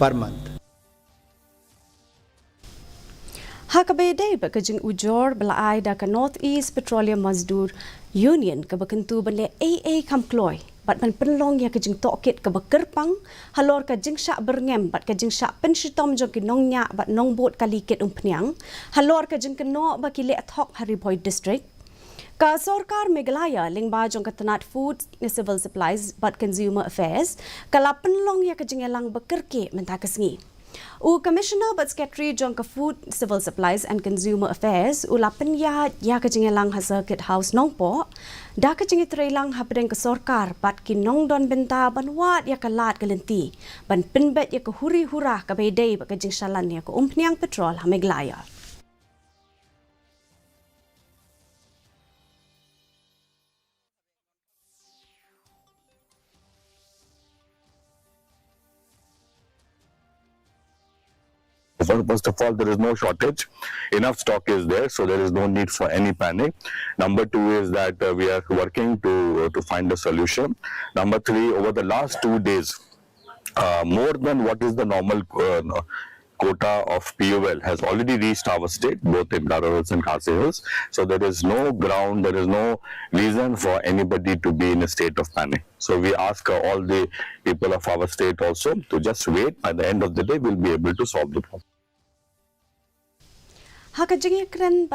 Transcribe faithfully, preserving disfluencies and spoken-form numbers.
per month. Ha kaba ïadei bad ka jingujor ba la ai da ka North East Petroleum Mazdoor Union kaba kyntu ban leh ei ei kham kloi bad ban pynlong ïa ka jingtohkit kaba kyrpang halor ka jingshah byrngem bad ka jingshah pynshitom jong ki nongñiah bad nongbud kali kit umphniang halor ka jingkynnoh ba ki leh thok ha Ri Bhoi District. Ka sorkar Meghalaya lyngba jong ka tnat Food, Civil Supplies bad Consumer Affairs ka la pynlong ïa ka jingïalang ba kyrkieh mynta ka sngi. U Commissioner bad Secretary jong ka Food, Civil Supplies and Consumer Affairs u la pynïaid ïa ka jingïalang ha Circuit House Nongpoh da ka jingïatreilang hapdeng ka sorkar bad ki nongdon bynta ban wad ïa ka lad ka lynti ban pynbeit ïa ka huri hura kaba ïadei bad ka jingshalan ïa ka umphniang petrol ha Meghalaya. First, first of all, there is no shortage. Enough stock is there, so there is no need for any panic. Number two is that uh, we are working to uh, to find a solution. Number three, over the last two days, uh, more than what is the normal uh, quota of P O L has already reached our state, both in Garo Hills and Khasi Hills. So there is no ground, there is no reason for anybody to be in a state of panic. So we ask uh, all the people of our state also to just wait. By the end of the day, we'll be able to solve the problem. Ha ka jingïakren